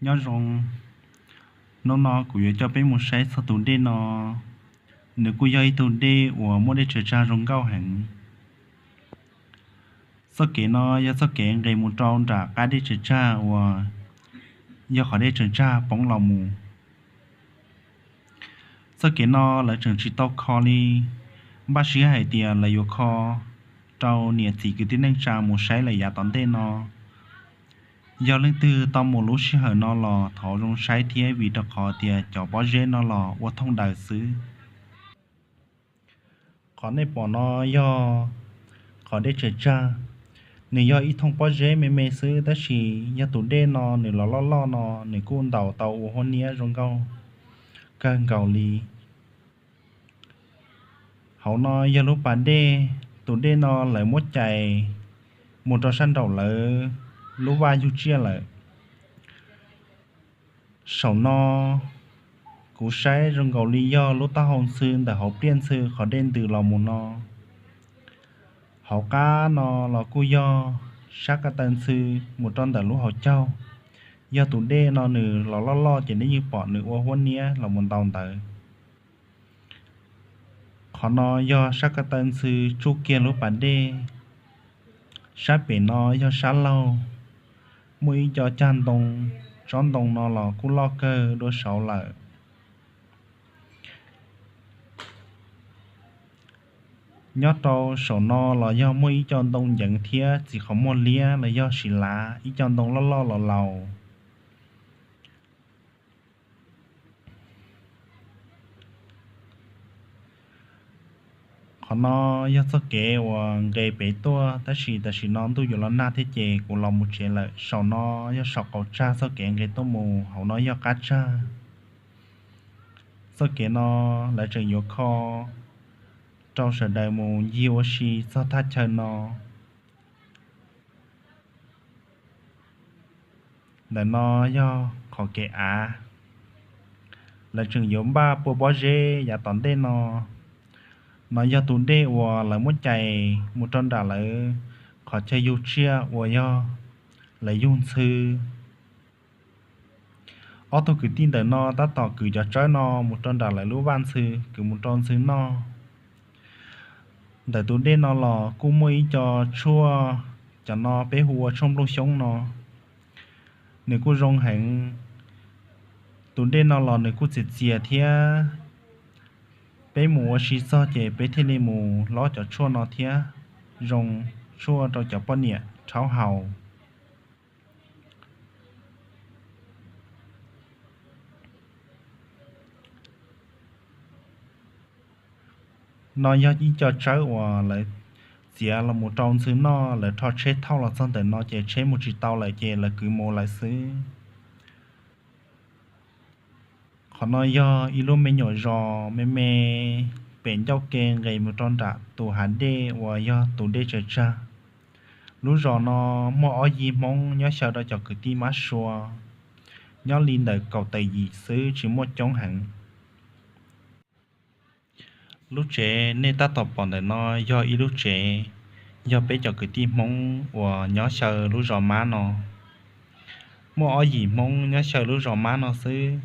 Nyob zoo, hnub no kuv yuav coj peb mus saib txog tus dej no. Nws kuj yog ib tug dej uas muaj dej tsaws tsag zoo nkauj heev. Txoj kev no yog txoj kev nqes mus rau nram qab dej tsaws tsag uas yog qhov dej tsaws tsag poob los mus. Txoj kev no lawv tseem tsis tau kho li, npaj siab hais tias lawv yuav kho rau niam txiv kwv tij neej tsa mus saib lawm yav tom ntej no. Yog leej twg tau mus lub sij hawm no los thov zoo saib thiab, vim rau qhov tias cov pob zeb no los ua thooj daws xwb. Qhov nej pom no yog qhov dej tsaws tsag. Nws yog ib thooj pob zeb me me xwb, tab sis yog tus dej no nws los loj loj no, nws kuj ntaus tau ua huab niab zoo nkauj kawg nkaus li. Hauv no yog lub pas dej. Tus dej no lawv muab cais mus rau sab nraum lawv lub vaj yug tsiaj lawm. Saum no kuv saib zoo nkaus li yog lub taub hau ntxhw ntawm hauv pliaj ntxhw qhov dej ntws los mus no. Hauv qab no los kuj yog sab ko taw ntxhw mus rau ntawm lub hauv caug. Yog tus dej no nws los loj loj ces nej yeej pom nws ua huab niab los mus ntau ntawd. Qhov no yog sab ko taw ntxhw tsuj kiag lub pas dej. Sab pem no yog sab laug, muaj ib co cag ntoo, tsob ntoo no los kuj loj kawg dua saud lawm. Nyob rau saum no los yog muaj ib co ntoo nceev thiab txiv qhov muag liab los yog siv lav, ib co ntoo loj loj los laus. Qhov no yog txoj kev uas nqes pem tuaj, tab sis tam sim no ntuj yuav los nag thiab ces kuv los mus tsev lawm. Saum no yog saum qaum tsag txoj kev nqes tuaj mus, hauv no yog qab tsag. Txoj kev no lawv tseem yuav kho rau sawv daws mus ncig ua si txog thaj chaw no. Ntawm no yog qhov kev av, lawv tseem yuav npaj pua pob zeb yav tom ntej no. No yog tus dej uas lawv muab cais mus rau nram lawv qhov chaw yug tsiaj uas yog lawv yug ntxhw. Ob tug kwv tij ntawm no tab tom kwv cov tsawb no mus rau nram lawv lub vaj ntxhw, kwv mus rau ntxhw noj. Ntawm tus dej no los kuj muaj ib co tshuaj, cov no peb hu ua tshuaj nplooj xyoob no, nws kuj zoo heev. Tus dej no los nws kuj txias txias thiab, peb mus ua si txog ces peb thiaj li mus lob cov tshuaj no thiab, zoo tshuaj rau cov poj niam rhaub haus. No yog ib co tsawb uas lawv txiav los mus rau ntxhw noj, lawv rho tsheb thauj los txog ntawm no ces tsheb mus tsis tau lawm ces lawv kwv mus lawm xwb. Qhov no yog ib lub me nyuam zos me me pem ncauj ke nqes mus rau nram tus hav dej uas yog tus dej tsaws tsag. Lub zos no muaj ob yig Hmoob nyob xyaw rau cov kwv tij mab sua, nyob li ntawm kaum tawm yim xwb tsis muaj coob heev. Lub tsev nej tab tom pom ntawm no yog ib lub tsev, yog peb cov kwv tij Hmoob uas nyob xyaw lub zos mab no. Muaj ob yim Hmoob nyob xyaw lub zos mab no xwb.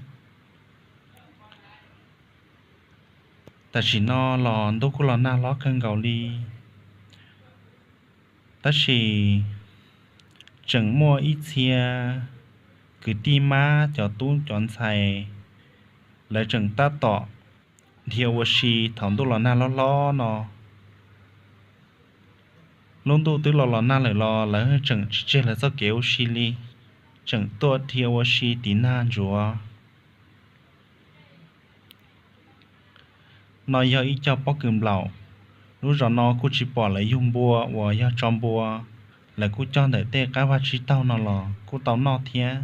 Tam sim no los ntuj kuj los nag hlob kawg nkaus li, tab sis tseem muaj ib txhia kwv tij mab cov tub cov ntxhais, lawv tseem tab tom dhia ua si thaum ntuj los nag hlob hlob no. Lub ntuj twb los los nag lawm los lawv tseem tsis tseg lawv txoj kev ua si li, tseem tuaj dhia ua si tiv nag ntsuav. No yog ib co pob kws nplaum. Lub zos no kuj tsis pom lawv yug npua uas yog tso npua, lawv kuj cog ntawm tej qab vaj tsib taug no los kuj tau noj thiab.